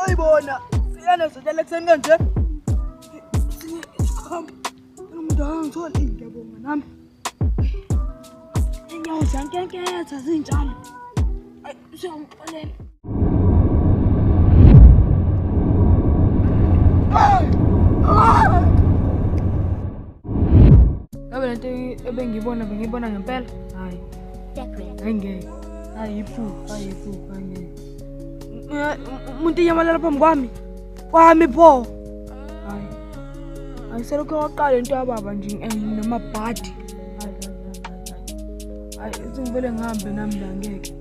Ayibona, siyana zodlala ekuseni kanje. Sinye isikhomba. Umuntu akangitholi, ngiyabonga nami. Inyawo ziyankenketha zinjalo. Ayi, usuyangixolela. Ngabe lento ebengiyibona bengiyibona ngempela? Hayi. Hayi ngeke. Hayi iphupho, hayi iphupho, hayi ngeke. Umuntu inyamalala phambi kwami. Kwami pho. Hayi. Hayi selokhu waqala into yababa nje namabhadi. Hayi hayi hayi. Hayi sengivele ngihambe nami la ngeke.